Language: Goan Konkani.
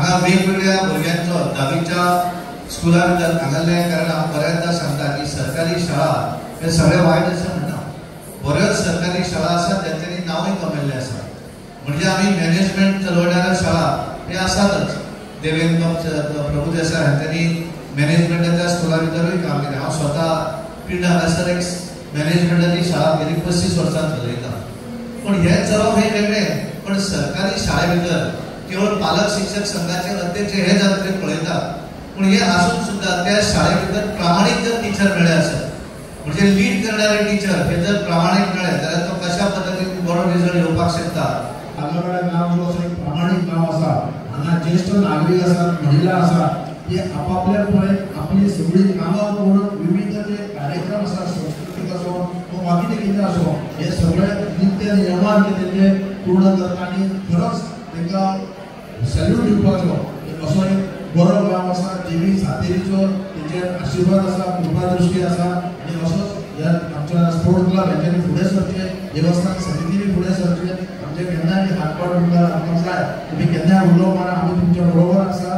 हांगा वेगवेगळ्या भुरग्यांचो धावीच्या स्कुला भितर हांगासरले, कारण हांव बऱ्याचदा सांगता की सरकारी शाळा हे सगळे वायट अशें म्हणना, बऱ्योच सरकारी शाळा आसात ज्यांच्यांनी नांवूय कमयल्लें आसा. म्हणजे आमी मॅनेजमेंट चलवणाऱ्यो शाळा हे आसातच. देवेंद्र प्रभुदेसाय हांच्यांनी मॅनेजमेंटाच्या स्कुला भितरूय काम केलें. हांव स्वता पिंड हांगासर एक मॅनेजमेंटाची शाळा गेली 35 वर्सां चलयता. पूण हें चलोवप हें वेगळें, पण सरकारी शाळे भितर केवळ पालक शिक्षक संघाचे अध्यक्ष हे जातले पळयतात, पूण हे आसून सुद्दां त्या शाळे भितर प्रामाणीक जर टिचर मेळ्ळे आसत, म्हणजे लीड करणारे टिचर हे जर प्रामाणीक मेळ्ळे जाल्यार तो कशा पद्दतीन बरो रिजल्ट येवपाक शकता. तालुका गांव जो आसा एक प्रामाणीक गांव आसा. हांगा ज्येश्ठ नागरीक आसात, महिला आसा, ते आपापल्या पळय आपली सगळी कामां करून विविध जे कार्यक्रम आसा, संस्कृतीक आसो वा बाकीचे कितें आसो, हे सगळे नित्य नियमान कितें ते पूर्ण करता आनी खरोच तांकां सॅल्यूट दिवपाचो असो एक बरो गांव आसा. देवी सातेरीचो तेचेर आशिर्वाद आसा, कृपा दृश्टी आसा आनी असोच ह्या आमच्या स्पोर्ट्स क्लब हेंच्यांनी फुडें सरचें, देवस्थान समितींनी फुडें सरचें. आमचे केन्नाय हातपाट मुखार आमकां जाय, तुमी केन्नाय उलो मारा, आमी तुमच्या बरोबर आसा.